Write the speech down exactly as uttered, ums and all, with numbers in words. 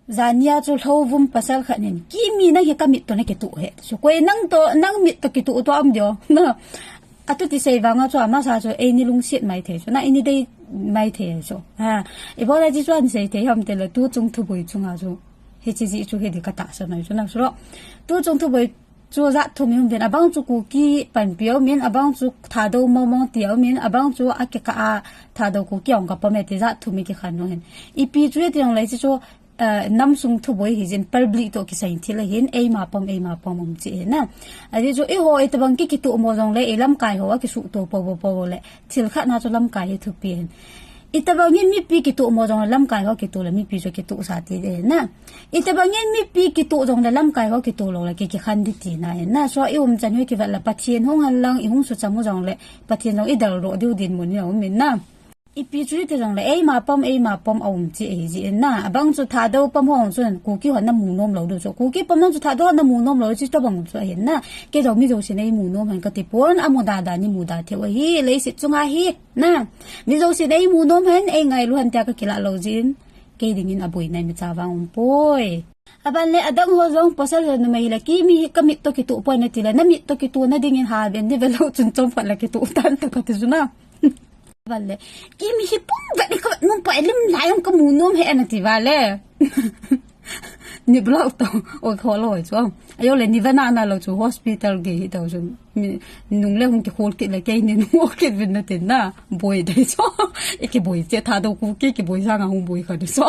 Jania chu lhouvum pasal khat hin, "Kimi, nang hi ka mit toh na kituh e," chu. Koi nang toh, nang mit toh kituh toh am dio. Na. Atu ti sei vanga chu amasa chu eini lungset mai thei chu. Na, eini dei mai thei chu. Ha. Ibola ji chuan sei thei ham tile, tu chung thuboi chunga chu. Hiche ji chu hi di ka tahsan ahi chu na chu lo. Tu chung thuboi chu jat thum i um uvin, abang chu Kuki panpi a um in, abang chu Thadou mong mong ti a um in, abang chu a kikah a Thadou Kuki a hung ka pom e ti jat thum i kikhen u ahin. Ipi chu hiti jongle hiche chu, eh, nam sung thuboi hi jin, public toh kisei thil ahin, eima pom, eima pom um chi ahi na. Ajeh chu eiho itobang ki kituh mo jongle, i lamkai ho a kisuhto po po po le, thil khat na chu lamkai hi thupi ahin. Itobang in mipi kituh mo jongle lamkai ho kituh le mipi chu kituh sa ti ahi na. Itobang in mipi kituh jongle lamkai ho kituh lou le ki, kikhen di tina ahi na. So i umchan hi kivet le Pathen hung hen lang, i hung sucham u jongle Pathen jong i daldoh diu dinmun hi a um in na. Ipi chu hiti jongle eima pom, eima pom a um chi ahi jin na. Abang chu Thadou pom ho chun Kuki hon na mu nom lou diu chu. Kuki pom ho chu Thadou hon na mu nom lou chi tobang chu ahi na. Kei jong mi jousen ei mu nom hen ka ti pon, a muda da in i muda thei u ahi, leiset chunga hi. Na, mi jousen ei mu nom hen, ei ngailu hen tia ka kilah lou jin, kei dingin a boina imacha vang um poi. Aban le adang ho jong pasal le numei hile, "Kimi hi ka mit toh kituh poi," na ti le, "Na mit toh kituh na dingin ha ben ni ve lou chun chomkhat le kituh tan," ta ka ti chu na. Aban le, "Kimi hi pum vet ni ka vet nom poi, lim lai jong ka mu nom e," na ti va le. Ni block to, o khol hoi chu. Ajo le ni vena na lou chu hospital gei hi to chu. Mi nung le hung kikhol kit le kei ni nung o kit vin na tin na. Boi dei chu. I kiboi che Thadou Kuki kiboi janga hung boi kha di chu.